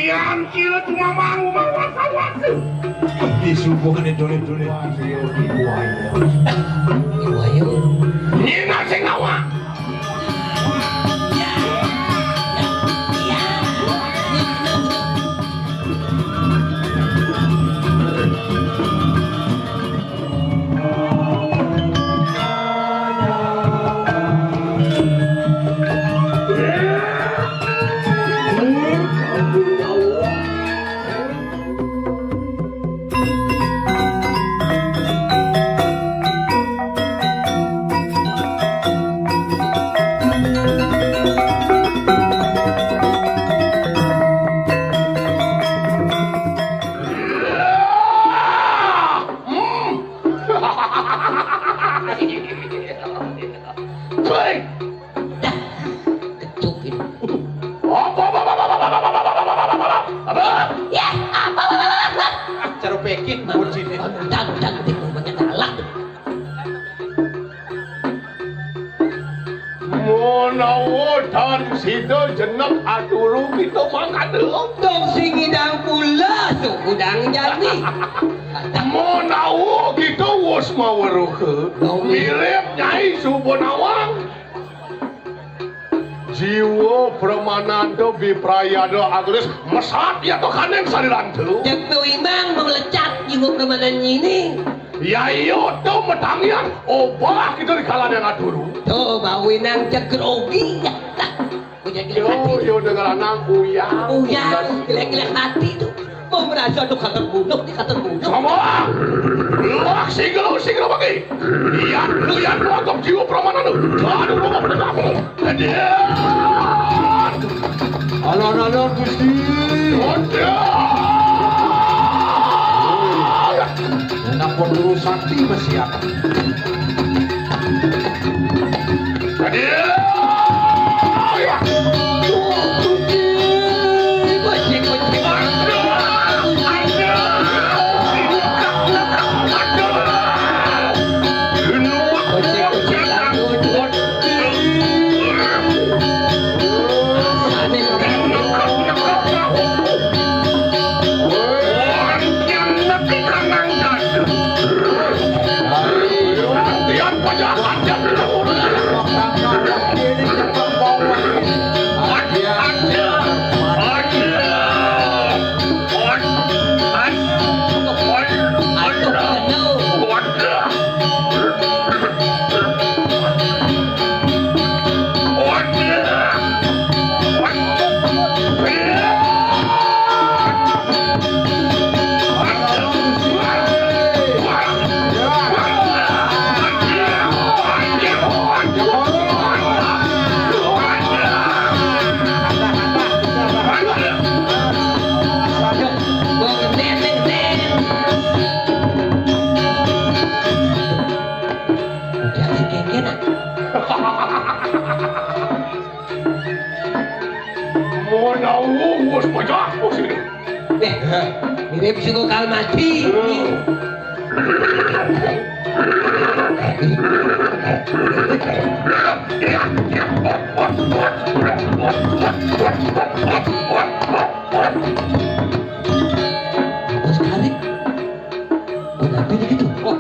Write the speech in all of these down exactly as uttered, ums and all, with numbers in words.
Yang kira cuma mau mawas-awas. Di subuhane dole-dole. Ibu ayo. Ibu ayo. Nina sing ngawak. Baik. Dah, kecup ini. Apa? Ya, apa? Cara pekin bocine. Undang-undang di rumahnya galak. Menawa dan sida jenek aturu kita mangkada. Dong sing ngidang kula, sugudang jani. Menawa kita wus maweruha. Dong. Mirip Nyai Subunawang. Jiwa pramananta biprayada agnes mesat ya to kaning saliranta. Jek to imang melecat jiwa pramanan ini. Ya iya to metangian obah kita di kalangan aturu. To bawinang jek grogi ya. Lah, ujar Yo, gila hati. Yo dengan anak uyang. Uyang, gila-gila hati tuh. Mau merasa tuh kata bunuh, di kata bunuh. Sama. Lak singgel, singgel pakai. Iya, lu yang nonton jiwa peramanan lu. Aduh, lu mau berapa? Alon-alon Gusti. Aduh. Enak pun dulu sakti masih apa? Aduh. Mau tahu bos pecah bos ini. Eh, mirip si Gokal mati. Bos Karik. Kenapa ini gitu? Oh,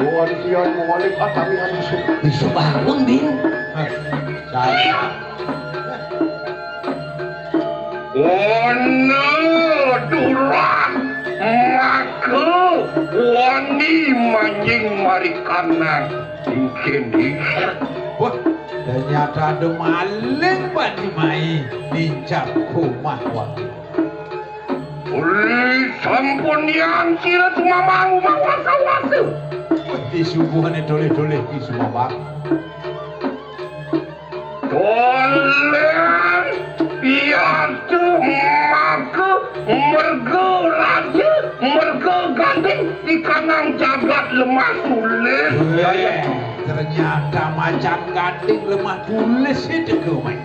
oh, ada kiai mau balik, ah, kami harus bisa bangun, Bin. Hah, saya. Ono durang maka wani manjing marikanan. Mungkin di. Wah, ternyata ada maling bani mai nincap rumah wani. Uli sampun yang sira sumamang mawasa-wasa. Wah, di subuhane doleh-doleh ki sumamang. Dolen piatu maka merga raja, merga ganding di kanang jagat lemah tulis. Weh, ternyata macan ganding lemah tulis itu kau main.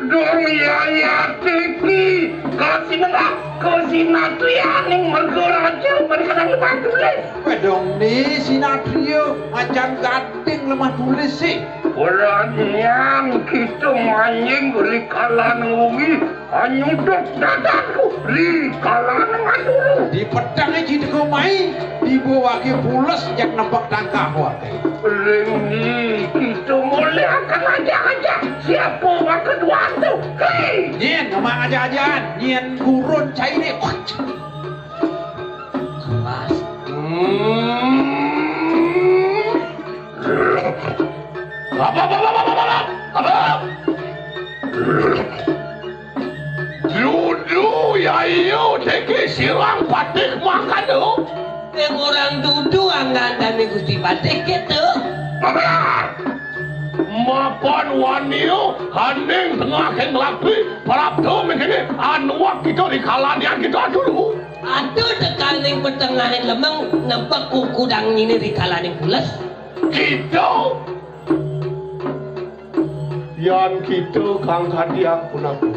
Dong yaya tiki kasinengah kasinatrianing merga raja merga kanang lemah tulis. Weh, dong ni sinatria macan ganding lemah tulis sih. Ora nyang kita manjing rikalan wengi, Anyudet dadangku di kalaning aturu. Di pedhenge Ci Teko Mai, dibawake pules jak nepek tangkah wae. Ring iki mulih akan ajak-ajak siapa wae kedua tu. Hei! Nyen, ngomong aja-ajaan, nyen gurun caine. Kelas. Hmm. Apa, apa, apa, apa, apa, apa? Dudu yayu teke sirang patih makado. Sing orang dudu anggandane Gusti Patih gitu. Mapan wanio haning tengah keng lakti prapto mengkene anuak kita di kalanian kita dulu. Aduh, tekaning petengahin lemeng, nepek kudang ini di kalaning pules. Kita. Yan kita kang kadiang punapa?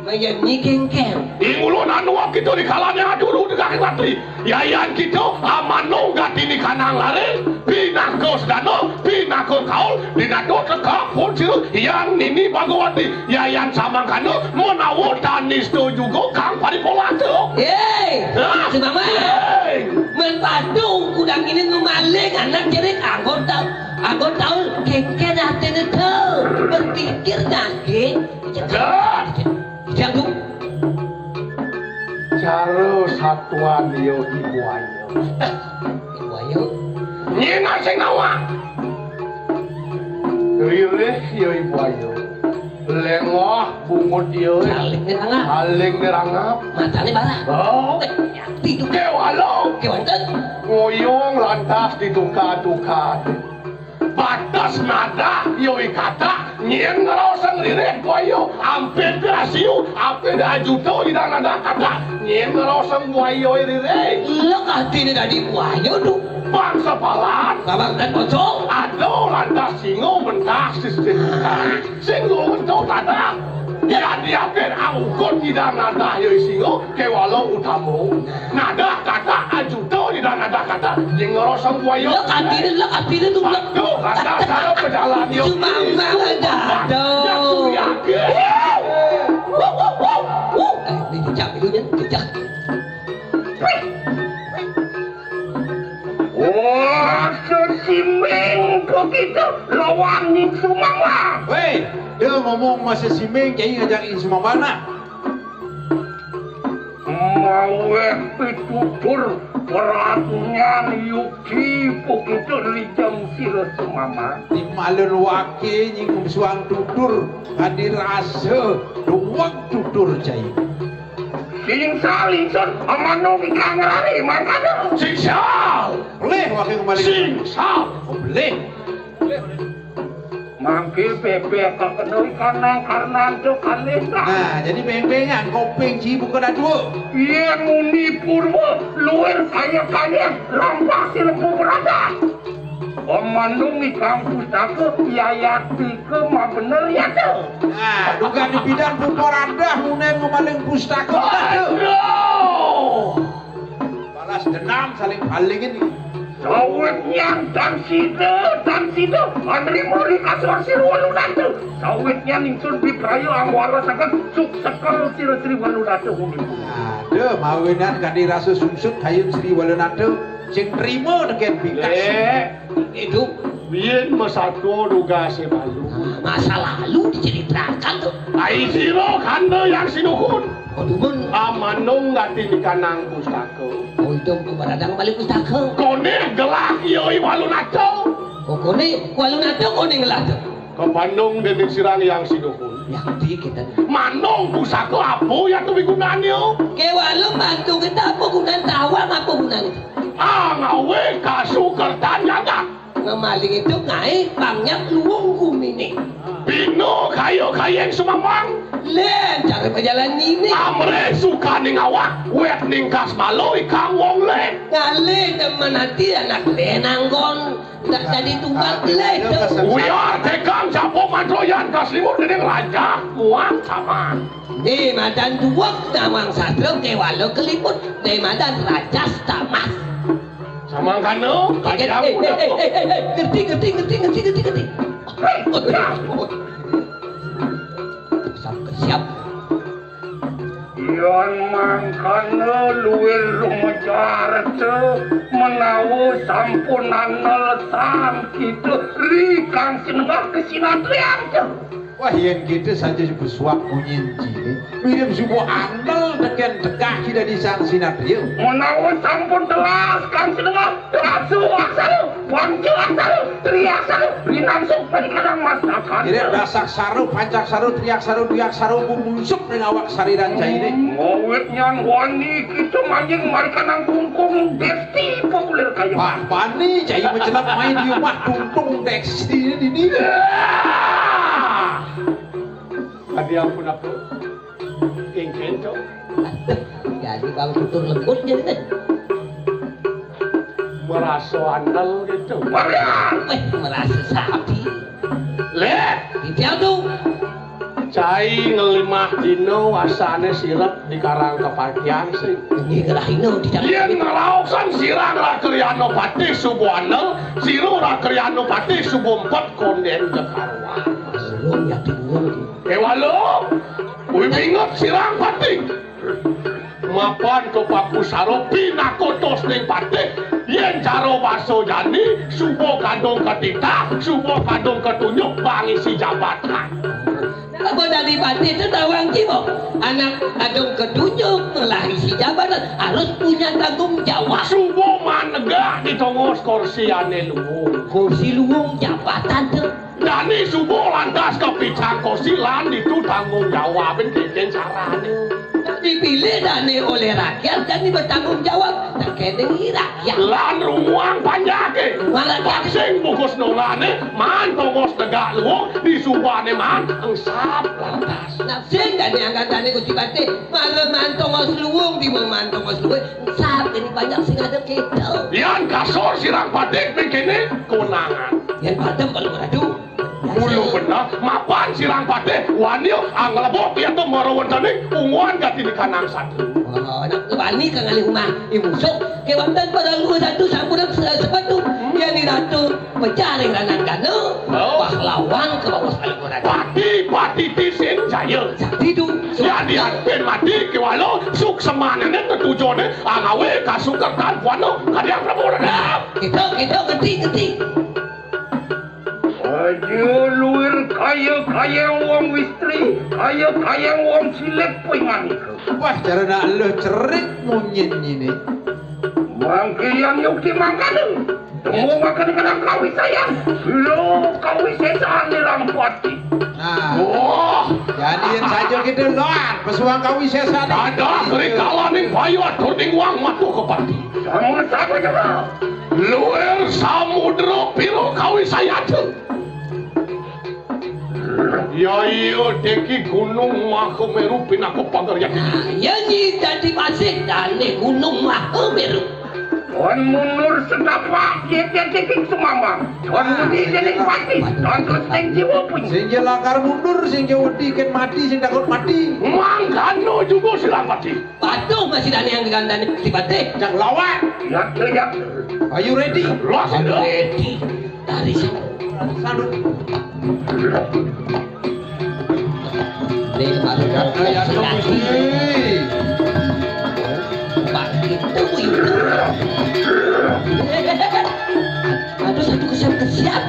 Mayan nyi kengkeng. Ing ulun anuak kita di kalane adulu degake latri. Yayan kita amanung gatini kanang lare, pinaka sedana, pinaka kaul, dinato teka pun sira, yan nini Bhagawati, yayan samangkana, menawa tanista juga kang paripolata. Hei, hah? Sumama. Hei. Men padu kudang ini ngemaling anak jerit anggota. Aku tahu kengken atine to berpikir nangke. Dah. Jangan tu. Cara satuan yo ibu ayo. Ibu ayo. Nyina sing awak. Ririh yo ibu ayo. Lengoh bungut yo. Saling dirangap. Saling dirangap. Matane barah. Oh. Tidur. Kewalo. Kewanten. Ngoyong lantas ditukar-tukar. Batas nadah yo ikata nyen ngeroseng ririh kuayo ampir pirasiu ampir ajuto idang nadah kata nyen ngeroseng kuayo ririh. Lek atine dadi kuayo tu. Bangsa palan. Babang dan pocong. Aduh lantas singo mentas sistem. Sing luwung to tadah. Yan diapin angkut ngidang nadah yo isingo kewala utama. Nadah kata ajuta ngidang nadah kata. Jing ngerosong buaya. Lek atine, lek atine tu, lek. Aduh, kata cara pejalan yo. Cuma enggak ada. Aduh. Jatuh yakin. Eh, ini jejak itu, ya, jejak. Wah, sesiming kok itu lawan Ning Sumangla. Weh, dia ngomong masih siming, jadi ngajak Ning Sumangla nah. Maweh pitutur peraturan yuki pokito lijam sira semama. Di malun wake nyinggung suang tutur, kadi rasa duweg tutur jai. Sing sal ingsun amanu mikang rari mangkana. Sing sal. Boleh wake kembali. Sing sal. Oh, boleh. Mangke bebek kok kena ikan nang karena antuk kalih. Nah, jadi beng-bengan koping ci buka dadua. Yen muni purwa luwir kaya kaya lampah si lembu berada. Pemandung ikang pustaka yayat tiga mah bener ya tuh. Nah, duga di bidan pupor adah munen ngemaling pustaka. Aduh. Balas dendam saling palingin. Sawit nyang tan sida, tan sida, anrimo ri kasor sira walu nata. Sawit nyang ingsun bipraya angwara sagan suksekel sira Sri Walu Nata. Ada mawinan kadi rasa sungsut kayun Sri Walu Nata sing trima teken pikas. Lek. Itu. Biyen masatwa dugase malu. Masa lalu diceritakan tuh. Ai sira kanda yang sinuhun. Oh, dumun. Amanung gati nikanang pustaka. Oh, itu kumaradang balik pustaka. Kone gelah iya i Walu Nata. Oh, kone Walu Nata kone gelah tuh. Kepandung dening sirang yang sinuhun. Yang di kita. Manung pustaka apa ya tu bigunanya? Ke Walu mantu kita apa gunanya, tawang apa gunanya? Ah, ngawe kasukertan jagat. Ngemaling itu ngae pangnyap luwung gumine. Bina kaya-kayeng sumamang. Len, cara pejalan ini. Amre sukaning awak, wet ningkas malu ikang wong len. Ngalih demen ati anak lenanggon. Ndak jadi tunggal leh. Wiar tekang japo mantroyan kaslimut dening raja muang sama. Di madan duwek tawang sastra kewala kelimut. Di madan rajas tamas. Samangkana, eh, eh, eh, eh, eh, eh, ngerti, ngerti, ngerti, ngerti, ngerti, ngerti. Siap, siap. Yan mangkana luwih lumejar ca menawa sampun anel sang kita ri kang sinengah ka sinatrian ca. Wah, yen kita saja besuak munyin cine, mirip suba andel teken tekah ci dadi sang sinatria. Menawa sampun telas kang sinengah, rasu aksara, panca aksara, tri aksara, rinangsup ring kadang mastakan. Mirip dasaksara, pancaksara, triaksara, dwiaksara, gumusup ring awak sariran caine. Ngawit nyan wani kita manjing marikanang kungkung desti populer kaya. Wah, bani cai macelep main di rumah tungtung desti dini. Adi ampun apa? Ingkén, Cok. Jadi bang tutur lembut jadi deh. Merasa andel gitu. Weh, merasa sapi. Leh, Titiang tu. Cai ngelimah dina wasane sirep di Karang Kepakian sing. Ini ngerahina tidak. Yen ngalaokan sirang Rakriano Patih suba andel, sira Rakriano Patih suba empet konden jekaruan. Ulun yakin ulun. Kewala, kuwi inget sirang Patih. Mapan kepaku sara pinaka tosning Patih, yen cara basa jani, suba kadung katitah, suba kadung katunjuk bang isi jabatan. Apa dadi Patih tu tawang kiwa? Anak kadung katunjuk ngelah isi jabatan harus punya tanggung jawab. Suba manegak di tongos kursi ane luwung. Kursi luwung jabatan tu. Dane suba lantas kapicang kursi lan ditu tanggung jawabin kengken carane. Dipilih dane oleh rakyat, dane bertanggung jawab. Nah, kene rakyat. Lan rumuang panjake. Malah tak sing bungkus nongane, man tongos tegak luwung, disubane man engsap lantas. Nah, sing dane angkatane Gusti Patih, malah man tongos luwung, di man tongos luwung, engsap ini banyak sing ada kita. Yan kasor sirang Patih mikine kewenangan. Yan padem kalau beradu. Mula beneh, mapan sirang Patih, wani anglebok ya tu mara wontening unguan gati di kanang satu. Oh, nak tu wani kang alih umah, i musuh. Kewanten para luhur satu sampun se-, sepatu. Hmm. Yan di ratu pecah ring ranang gana, oh, pahlawan ke bawah sekali beradu. Pati, pati tisin jaya. Sakti tu. Yan di adpin mati, kewala, suksemanane tetujone, angawe kasukertan buana, kadiang Prabu Rena. Kita, kita, geti, geti. Aja luir kaya-kaya wong wistri, kaya-kaya wong cilik pinganika. Wah, cara nak eluh cerik munyin ini. Mangke yang yukti mangkana. Temu makan kadang kawisayan. Lo kawisesaan di Rampati. Nah. Wah. Jadi yang saja kita luar, pesuang kawisesaan. Ada kerikalaning bayu atur ning wang matu kepati. Sama-sama juga. Luir samudra pira kawisayata. Ya iya deki Gunung Mahameru pinaka pageryan. Nah, ya nyi dadi pasih dane Gunung Mahameru. Tuan mundur setapak, dia titik sumambang. Tuan muni dening pati, tuan terus ning jiwa pun. Sing ya lakar mundur, sing ya wedi ken mati, sing takut mati. Mangkana juga sirang pati. Patuh masih dane yang gandane Gusti Patih. Yang lawan. Yakti, yakti. Are you ready? Los, I'm ready. Dari sana. Sanu. Ini baru yakti, yakti, Gusti. Pak itu, itu. Aduh, satu kesiap-kesiap.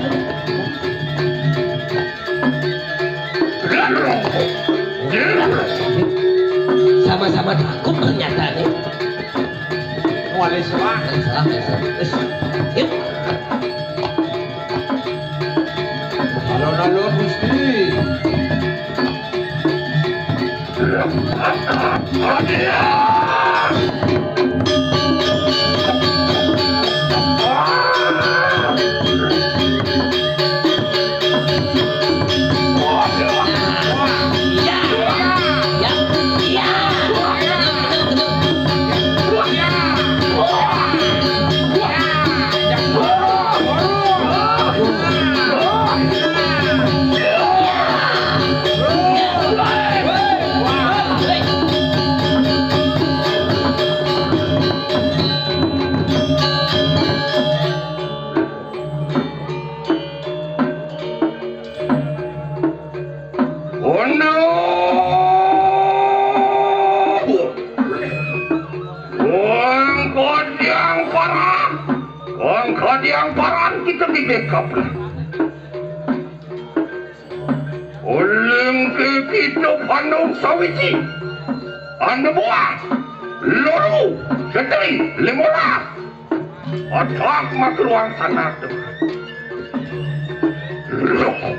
Sama-sama takut ternyata nih. Wali serah. Wali serah, wali serah. Wis. Yuk. Alon-alon, Gusti. Tamparan kita di bekap lah. Uling ke kita pandung sawiji. Anda buah. Loro. Seteri. Lima belas. Atak makruang sangat. Loh.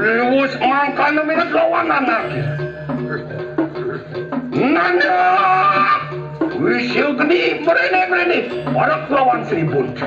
Liwus mangkana minat lawan anak. Nanda! Wisil geni berene-berene, parak lawan Sri Buntu.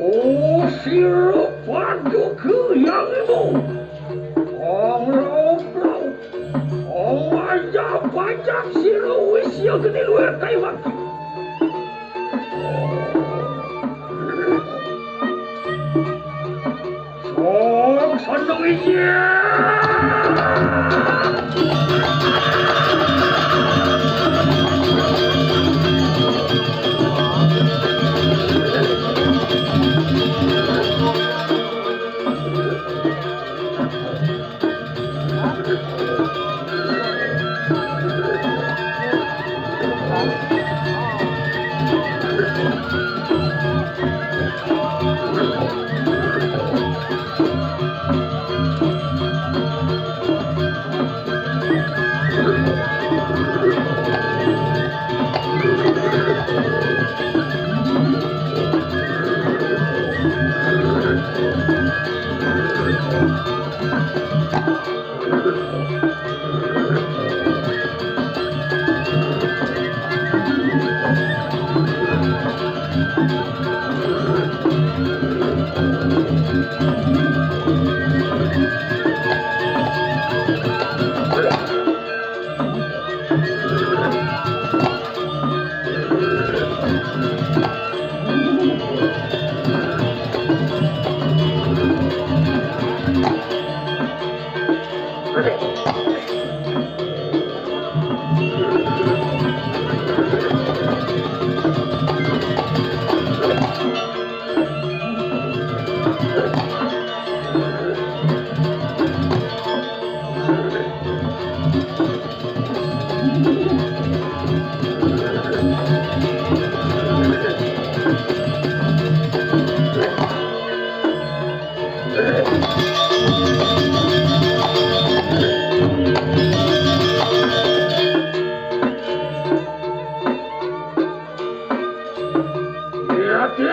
Oh, sira paduka yang ibu. Ong raup-raup. Ong aja pajak sira wis ya geni luwih kae waktu. Ong sandung ijia. Ora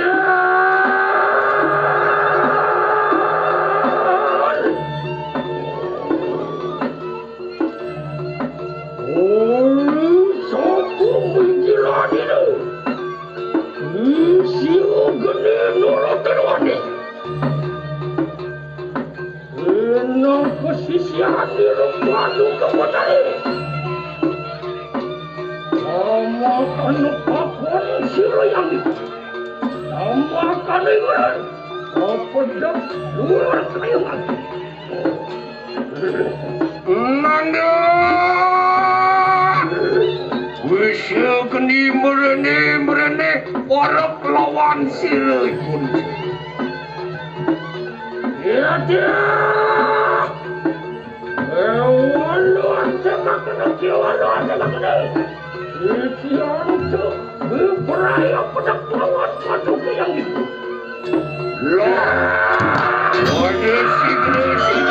sapa minggiranira. Isi geni nurut tirwane. Ena kesisiane rembadu kewatane. Sama kena papan sira yang Nambah kaliwat, kepedek luar kayangan. Nanda! Wis keni mrene-mrene parek lawan sira pun. Ya, dia! Ewaluan semakna, ewaluan semakna. Iki antuk beberaya pedang lawan batu yang itu. Lah, ada si Gresik.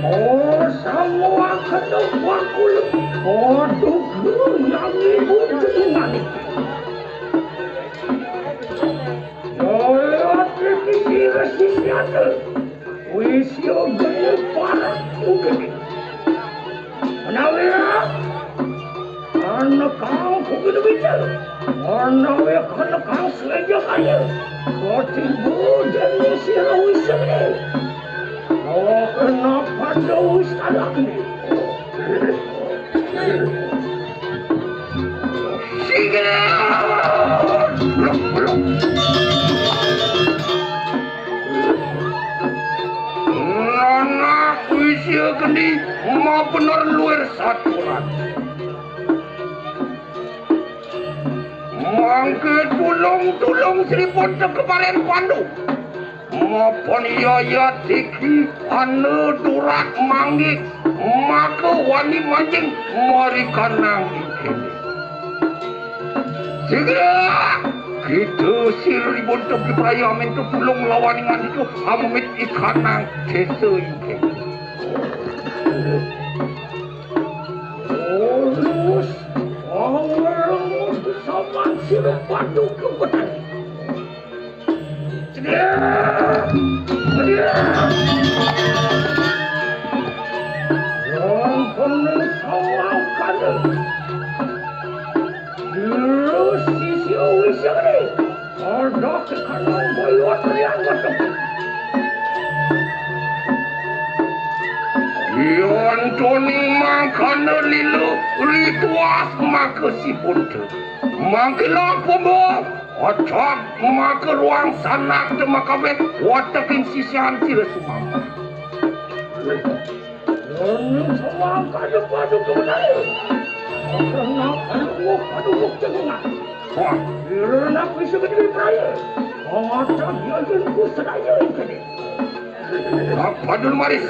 Oh, semua kedua kulit. Aduh, yang ibu jenengan. Jaya Tripisi Resi Siada. Wis ya geni parek mungkin. Menawi ana kang kuwi wicara. Menawi ana kang seja kaya. Kok tiba jeneng sira wis geni. Oh, kenapa do wis kalah geni? Sing. Anak wis ya geni, ma bener luwir saturan. Mangke tulung-tulung Sri Ponto keparen Pandu. Mapan yayat iki ana durak manggih, maka wani mancing marikanang ing kene. Segera kita siribun tepi prayamin tulung lawan ngandika amit ikanang desa ing kene. Terus, awal bersama sirip padu kekuatan. Terus sisi wisari. Ada kekanan boyot rian metu. Yantoni mangkana lila rituas maka sibunta. Mangkila pombo. Ocok maka ruang sanak demakabeh wateking sisian sira sumama. Nang sawang kada padu kemenangan. Karena aduh aduh cengengan. Wah, ira nak bisa kediri praya. Mata dia jengku sedaya ingkene. Padun maris.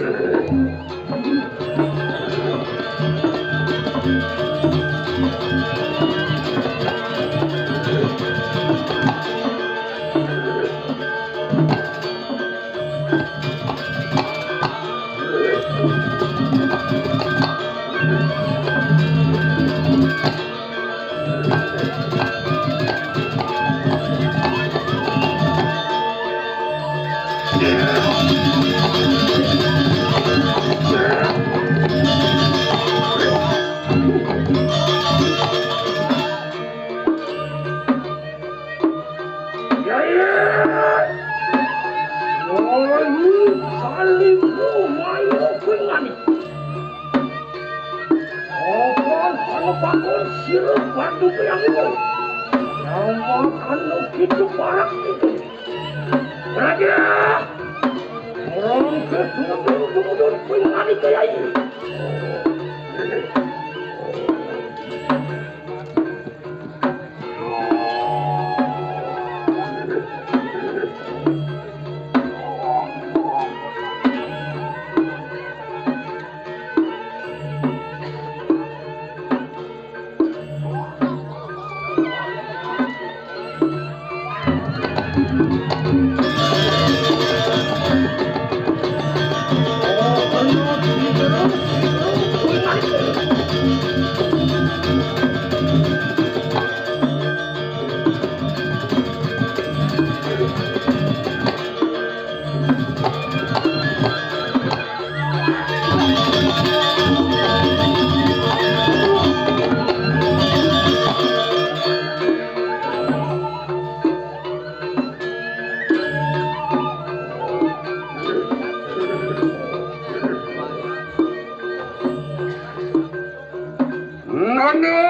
Pakon sira bantu piyambak. Nama kanu kitu parak itu. Raja! Orang ke tunggu-tunggu pengani kayai. Nana!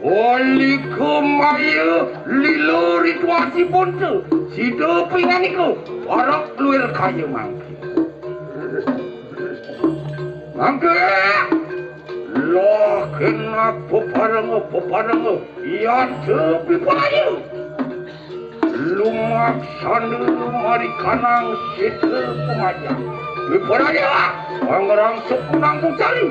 Kalika maya lila rituasi ponta. Sida pinganika, parak luir kaya mangke. Mangke! Lah kenak peparanga, peparanga, yata pipaya. Lumaksana marikanang seta pemajang. Wipraya, angrang sepunang pucari.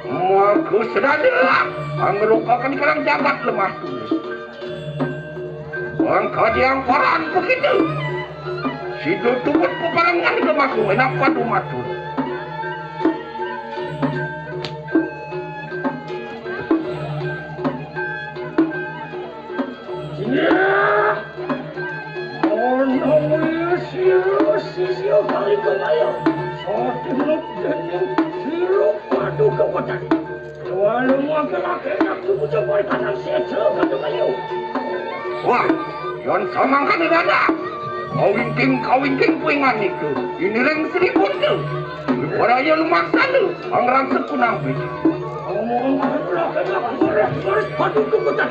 Maka sedada, angrokakan kerang jagat lemah tulis. Bangkadiang paran begitu. Sida tumbet peparangan ke maka enak padu matur. Iya. Ana mula sira sisia kali kemaya. Satinut dening sira padu kekuatan. Walau mangke laki nak tuku jawai kanang seja kadu kayu. Wah, yon samangkane dada. Kawingking, kawingking kuingan niku. Iniring Sri Punta. Waraya lumaksana, angrang sekunang biji. Omong laki nak sira padu kekuatan.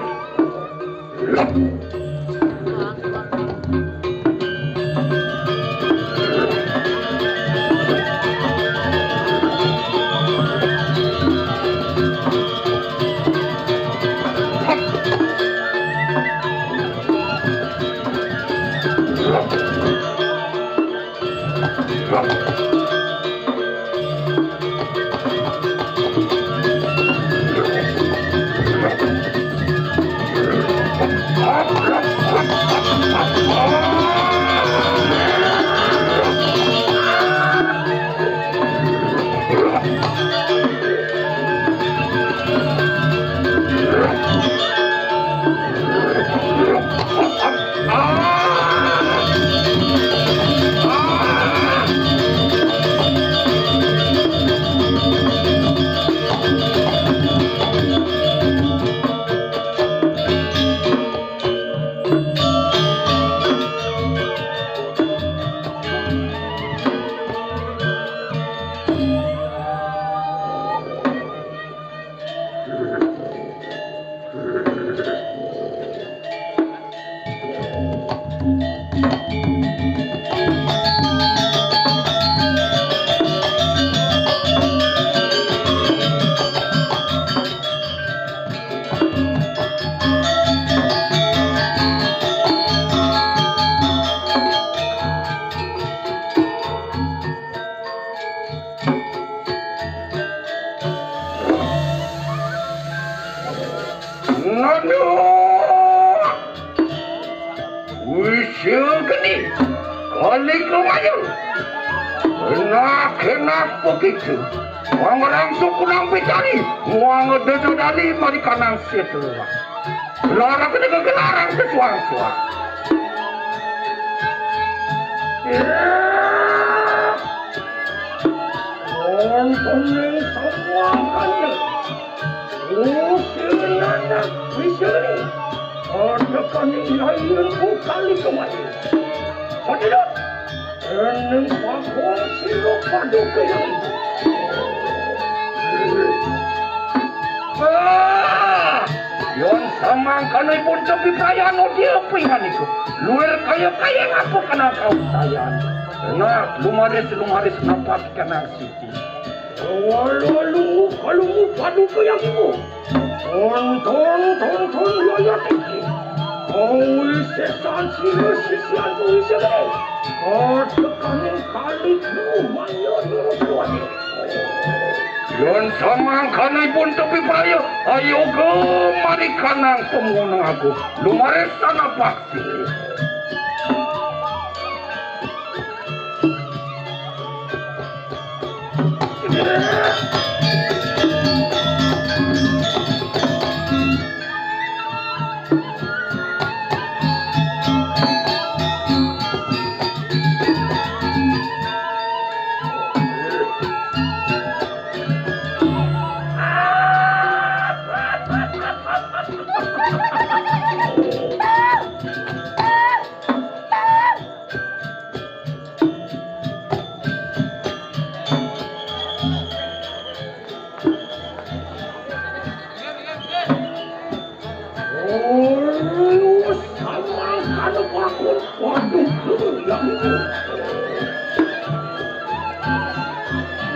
Nanu wis geni kali kemayu. Enak-enak begitu. Wong orang suku nang pitani, wong dedo dali mari kanang setu. Lara kena kegelarang kesuang-suang. Wonten ing semua kandel. Usirin anak wisiri. Ada kani lain bukali kemari. Sadidat. Ening pakon sira paduka yang. Ah! Yon samangkanipun tepi payano diepi maniku. Luir kaya-kaya ngapa kenang kausayan. Nah, lumaris-lumaris napak kenang siti. Walu-walu, kalungu, paduka yang ibu. Ton, ton, ton, ton, yayat iki. Kawi sesan sira sisian kuwi sira. Katekaning kali lu manya nurut luwani. Yon samangkanipun tepi praya, ayoga marikanang pemunung aku. Lumaris tanapak siti. Oh, samangkana bakul. Waduh, lu yang itu.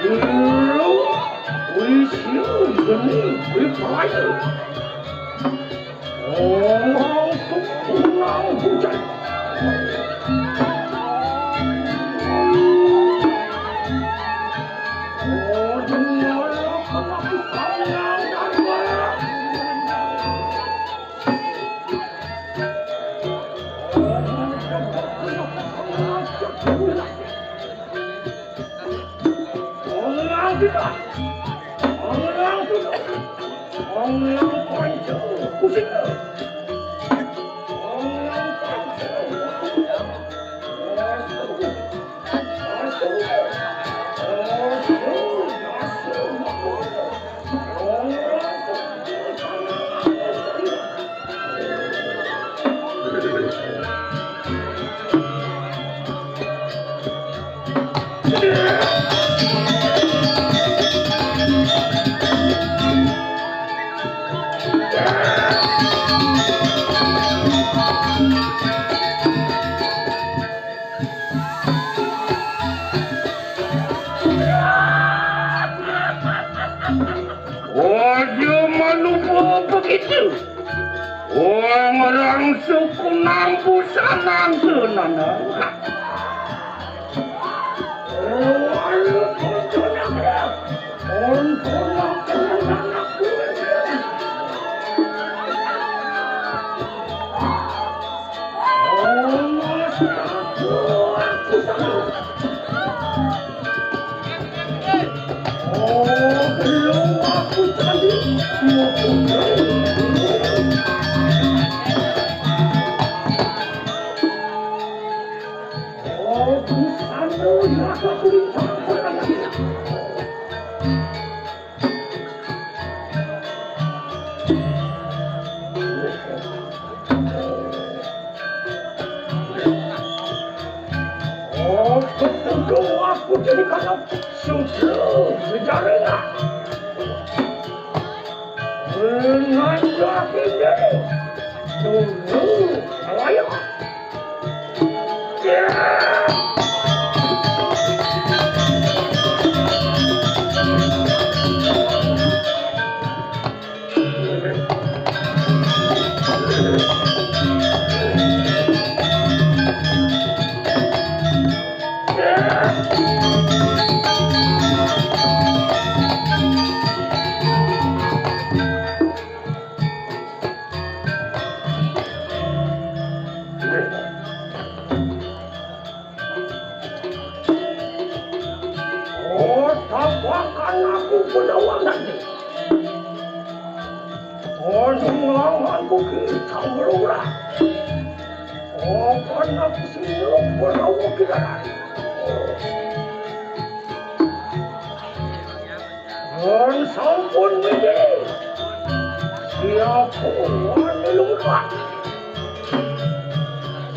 Lu, wis lu geni, wis layu. Ora sukuna hujan. Orang kita, orang kita, orang panjang, pusing. Aja malupa begitu. Wong orang suku nampusan nangsunana. Oh, ketujuh aku jadi kanak susu sejarah. Dengan yakin diri, dulu layak. Oh, tapakan aku penawanan. Oh, nungangan bukit Sambrura. Oh, panak sinup penawa kidaran. Wan sampun midi. Siapa wani lumpat?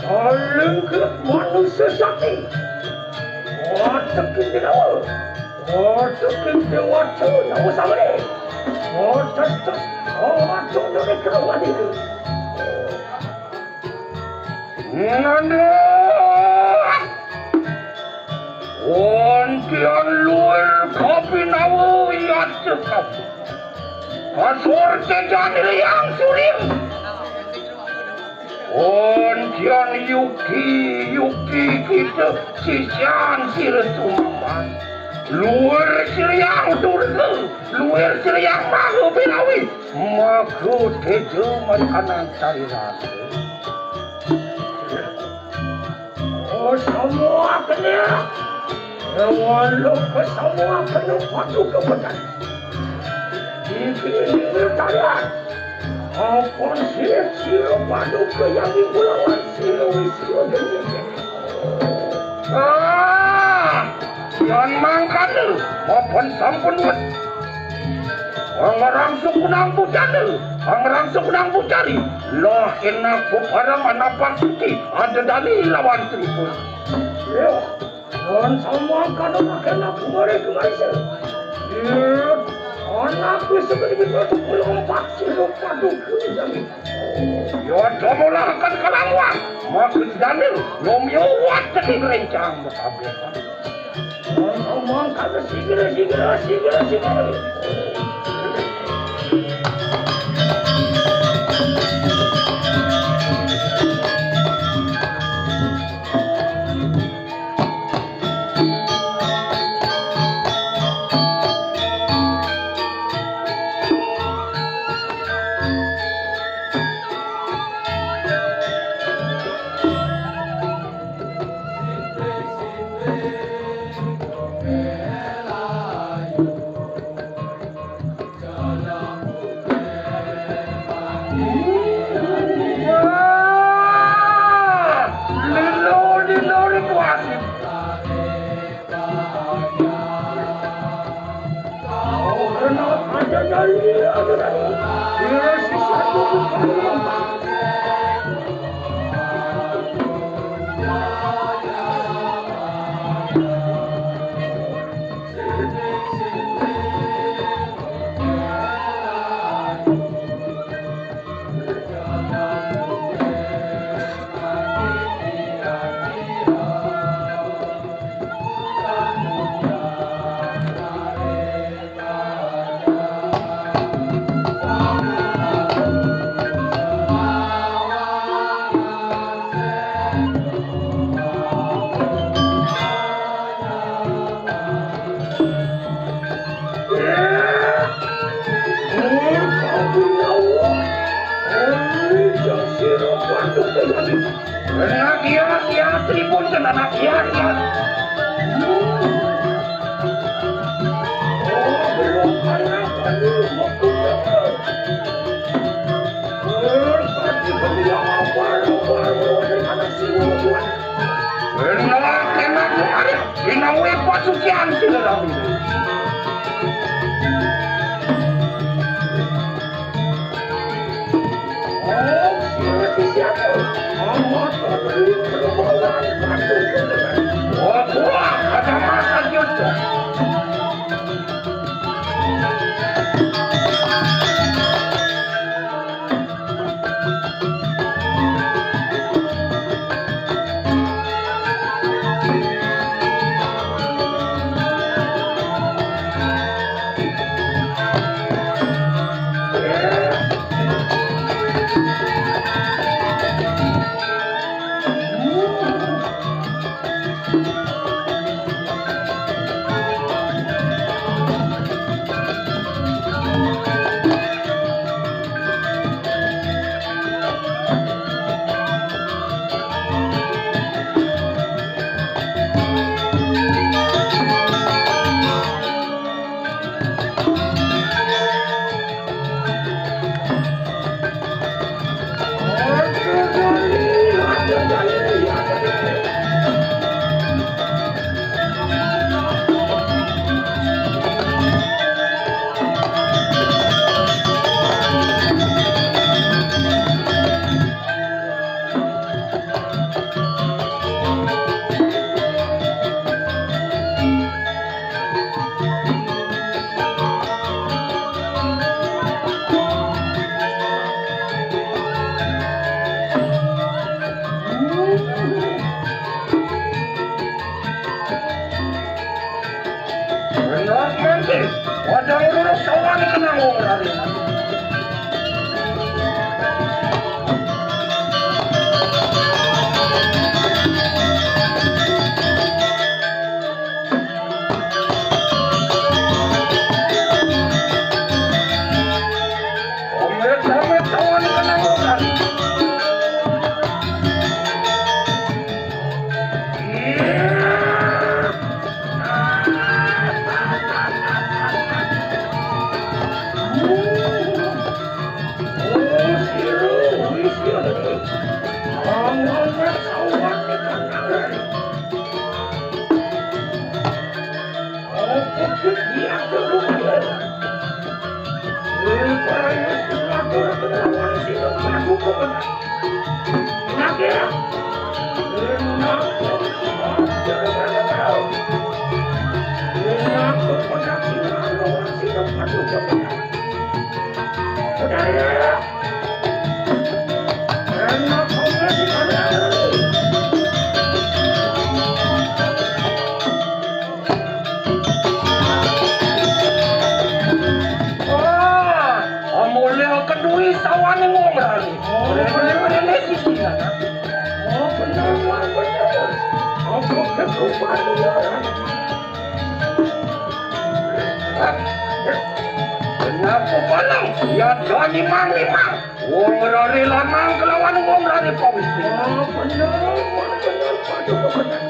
Paling ke manusia sakti. Watek kidal. Waduh, kinte waduh, ya wis samene. Waduh, waduh, waduh, nek karo wani. Nanda. Wontian luwir kapinawu yatekawu. Kasur tejan liyang surim. Ontian yuki, yuki kita sisyan sira tumambang. Luwir sriyang durga, luwir sriyang maha belawi. Maga teja markanan sariran. Oh, semua kena. Walau ke semua kena padu kebenar. Iki ini tarian. Apa sih sira padu ke yang dibulangan sira sira demi. Ah, yang mangkana, apa sampun wet. Pangrangsukunang pucana, pangrangsukunang pucari, lah enak buparang anapak suci, ada dani lawan tribun. Yo, non samang kana makena kumare kumare se. Yo, anak wis sebelum itu melompat silup padu kuning. Yo, domolahaken kalangwang, makin dani, nomyo wat teking rencang mekabehan. Ngomong kagak sigel, sigel, sigel, sigel. Anak iya, iya, tribun kan anak iya, iya. Enak, enak, enak, enak, pasucian sih dalam ini. Mangke, padang roro sawan kenang wong rare. Omet, omet, sawan kenang wong rare. Wah, amoleh kedui sawane wong rare. Rene-rene sisi. Oh, bener, Wan, bener. Apa ketupat ya? Kenapa palang? Ya, Dani Mang Limang. Wong rare lanang kelawan wong rare pawis. Oh, bener, Wan, bener. Waduh, bener.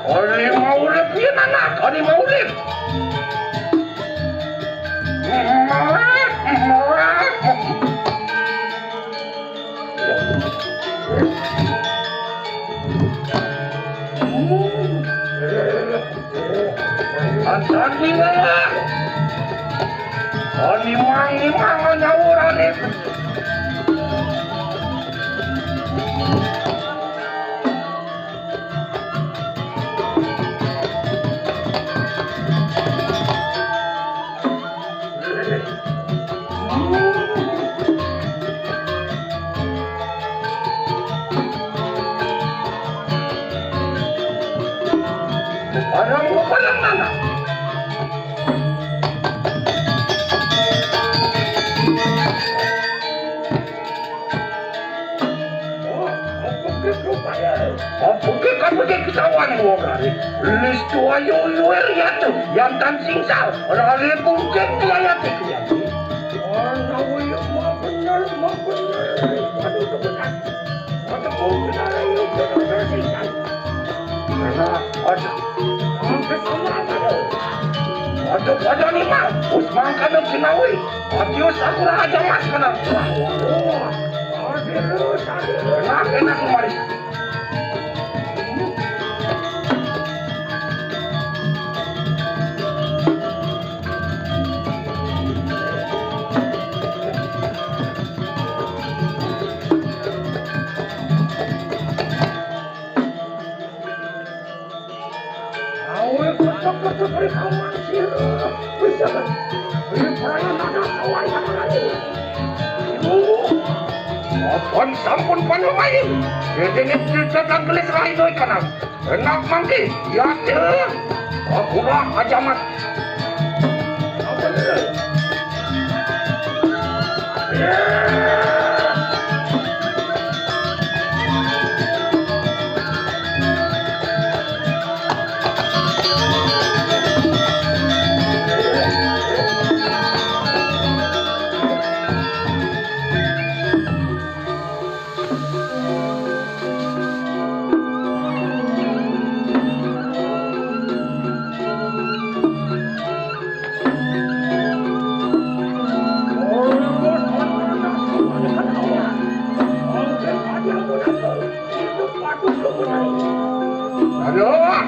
Kali mau urip piye, anak? Kali mau urip. Antan ni wala. Ani mangi mangan nyawurane. Barang palang mana? Oh, opo ke rupane? Opo ke kamu ke kesawan wong rare? Listu ayu yuwer yatu, yantan singsal, rare pungkek diayati kuyati. Oh, nawi, ma bener, ma bener. Aduh, kebenar. Aduh, kebenar, ayo, bener, singsal. Aduh, aduh, aduh, aduh, ni mah, Usman kadang sinawi. Adius aku lah aja mas menang. Wah, adius, adius. Enak, enak, Maris. Awe, kocok-kocok, rek, aman, sir. Wis, jangan. Ini perayaan ada kawan yang lain. Aduh. Apan sampun panumain. Dene cerita tanggelis rai doi kanang. Enak mangke, ya, Cil. Aku lah aja, Mat. Apa, Cil? Aduh,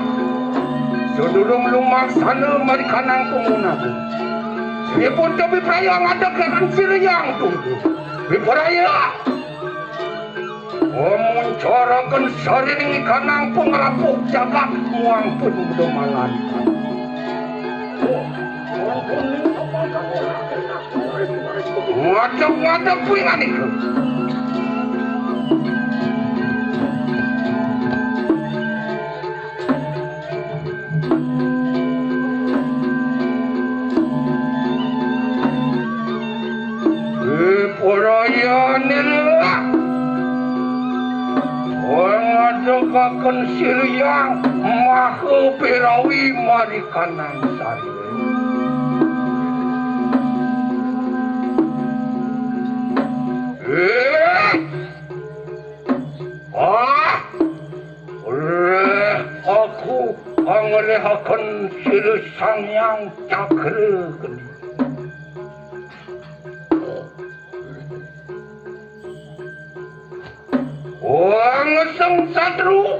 sedurung lumaksana mari kanang punggunaku. Sripun Tobi Praya ngadeg kaliyan sira yang tunggu. Wipraya. Omun caraken sarining ikanang pangrapuh jagat muang pun domalan. Oh, ampun, ampun, ampun, ampun, ampun. Ngadeg-ngadeg kuwi manika. Iparayane lah. Ngadegaken siriyang maha pirawi marikanang sari. Eh! Ah! Oleh aku anglehaken sira Sang Hyang Cakra Geni. Wang seng satru,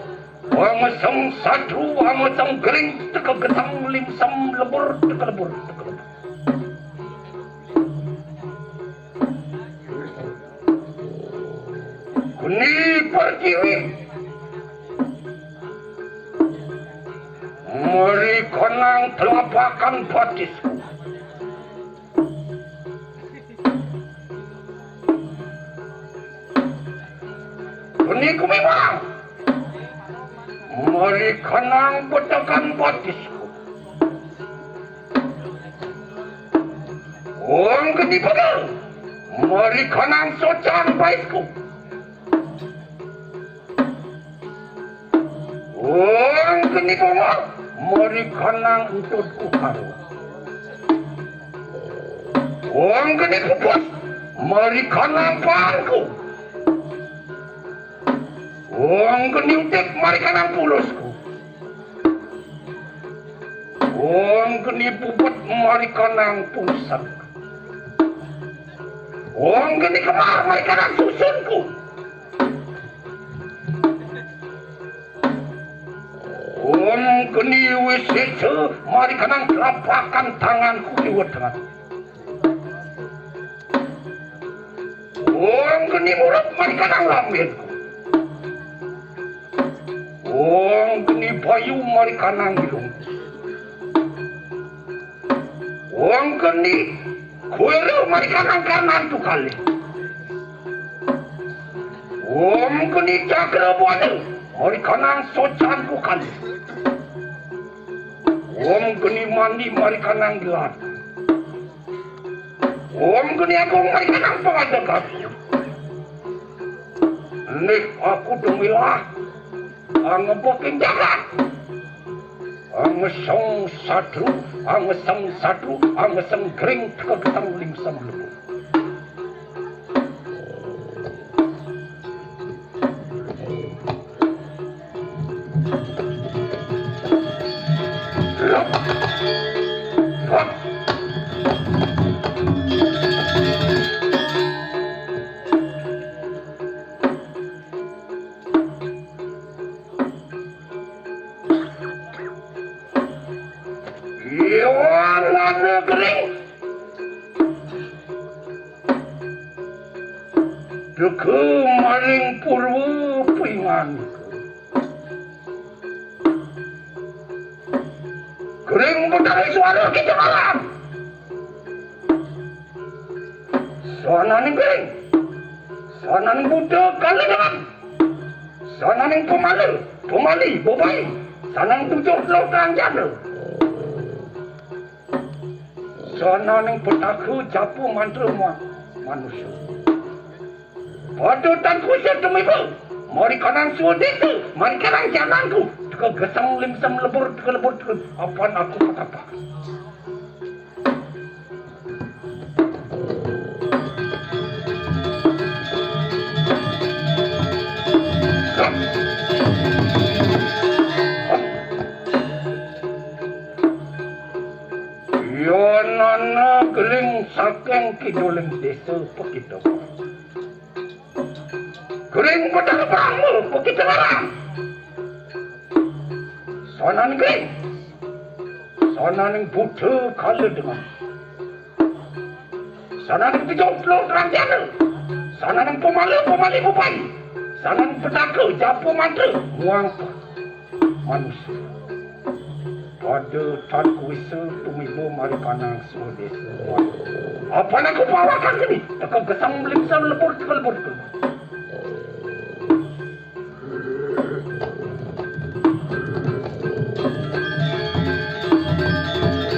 wang seng satru, wang seng gering, teka getang limsem lebur, teka lebur, teka lebur. Geni pertiwi. Marikanang telapakan batisku. Geni kumiwang. Marikanang betekan batisku. Wong geni pegel. Marikanang socan baisku. Wong geni bongol. Marikanang entutku karo. Wong geni pupus. Marikanang paanku. Wong geni utik marikanang pulusku. Wong geni puput marikanang pungsen. Wong geni kemar marikanang susunku. Wong geni wisesa marikanang telapakan tanganku kiwa dengan. Wong geni murub marikanang lambirku. Wong geni bayu marikanang ilungku. Wong geni kuwera marikanang karnanku kalih. Wong geni cakra buana marikanang socanku kalih. Wong geni mandi marikanang gelar. Wong geni agung marikanang pangadegan. Nih aku dumilah angebeking jagat. Angeseng satru, angeseng satru, angeseng gering teka getang limsem lebu. Iwang negeri. Deke maring purwa pingan. Gering betara suara kita malam. Sananing gering. Sananing buta kalidangan. Sananing pemala, pemali, bebai. Sananing tujuh puluh terang jana. Sananing petaka japu mantra ma-, manusia. Pada tan kuasa tumiba, marikanang swadesa, marikanang jananku, teka gesang limsem lebur, teka lebur, teka apan aku petapak. Yanana geling saking kiduling desa Pekita. Gering Betara Brahma Pekita Larang. Sanan gering. Sananing buta kala dengan. Sananing tujuh puluh terang jana. Sananing pemala pemali bubai. Sananing petaka japu mantra muang manusia. Pada tan kuasa tumiba marikanang swadesa. Apan aku pawakan kini, teka gesang melimsang lebur teka lebur teka.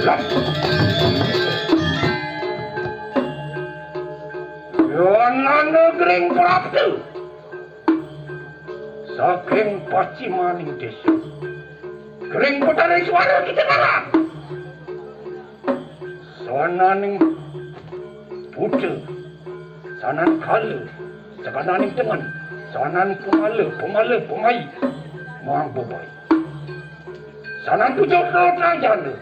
Lap. Yonana Gering Prapta saking pacimaning desa. Gering Betara Iswara kita ngarang. Sananing buta, sanan kala, sakananing tengen, sanan pemala, pemala, pemai, muang bebai. Sanan tujuh puluh terang jana,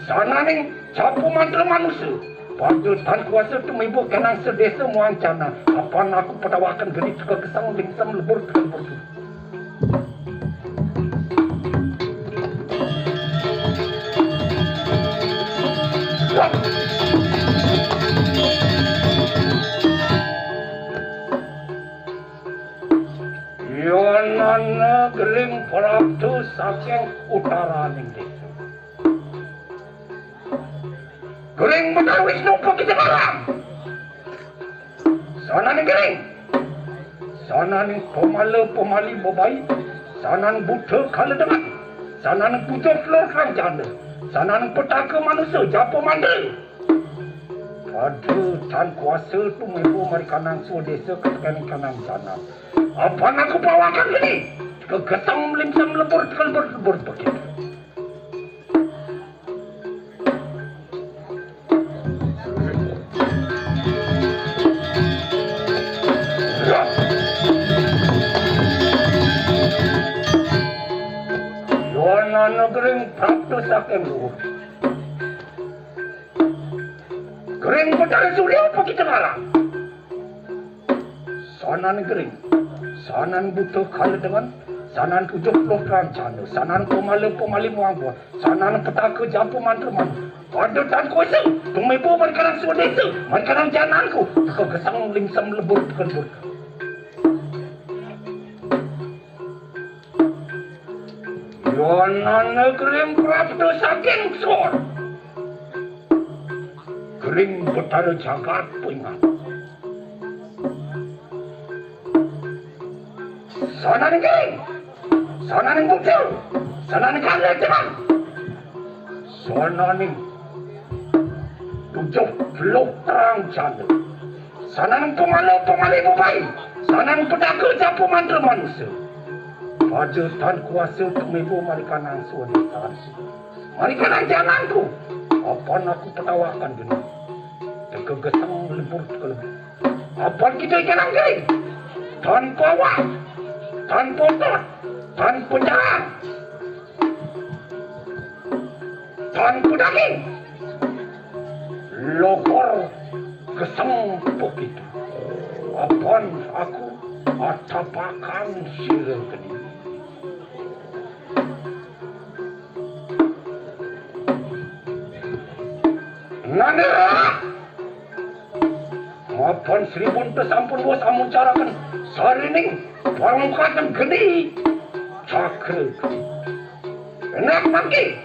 sananing japu mantra manusia, pada tan kuasa tumiba kanang sedesa muang jana, apan aku padawakan geni teka gesang lingsam lebur teka lebur. Yonana Gering Prapta saking utaraning desa. Gering Betara Wisnu pakita ngarang. Sananing gering, sananing pemala pemali bebai, sanan buta kala dengan, sananing tujuh puluh terang jana, sananing petaka manusia japu mantra. Pada tan kuasa tumiba marikanang swadesa katekan kanang jana. Apan aku pawakan geni, teka gesang melimsang lebur teka lebur lebur begitu. Yonana Gering Prapta saking luhur. Gering Betara Surya pakita ngarang. Sanan gering, sanan buta kala dengan, sanan tujuh puluh terang jana, sanan pemala pemali muang buah, sanan petaka japu mantra man. Pada tan kuasa tumiba marikanang swadesa, marikanang jananku, teka gesang lingsam lebur teka lebur. Yonana Gering Prapta saking sor. Gering Betara Jagat Pingan. Sananing gering, sananing buta, sananing kala dengan, sananing tujuh puluh terang jana, sananing pemala pemali bebai, sananing petaka japu mantra manusia. Pada tan kuasa tumiba marikanang swadesa, marikanang jananku, apan aku padawakan geni, teka gesang lebur teka lebur. Apan kita ikanang gering, tanpa awak, tanpa otot, tanpa jarang, tanpa daging. Lohor geseng begitu. Apan aku atapakan sira geni. Nandira! Mapan Sri Bunta sampun wus amuncaraken sarining parangkatan geni cakra. Enak mangke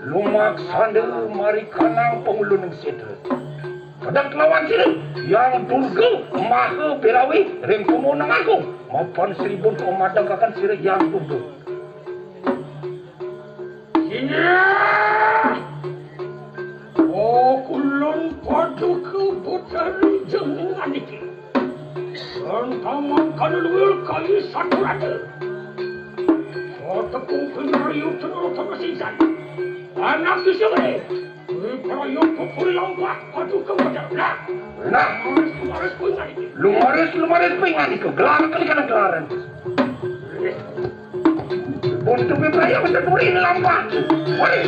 lumaksana marikanang panguluning setra. Pedek lawan sira, Hyang Durga Maha Belawi ring Kumunang Agung. Mapan Sri Bunta madegaken sira Hyang Durga. Singgah! Oh, kulun paduka Betari jenengan iki. Santaman kaluwir kali saturata. Satepung pinrayu tenur tersisan. Anak isore. Wiprayu pupuri lampah paduka Betari. Nah. Nah. Lumaris, lumaris pingan iki. Lumaris, lumaris pingan iki. Gelar kali kana gelaran. Untuk Ibrahim itu puri lampah. Puri.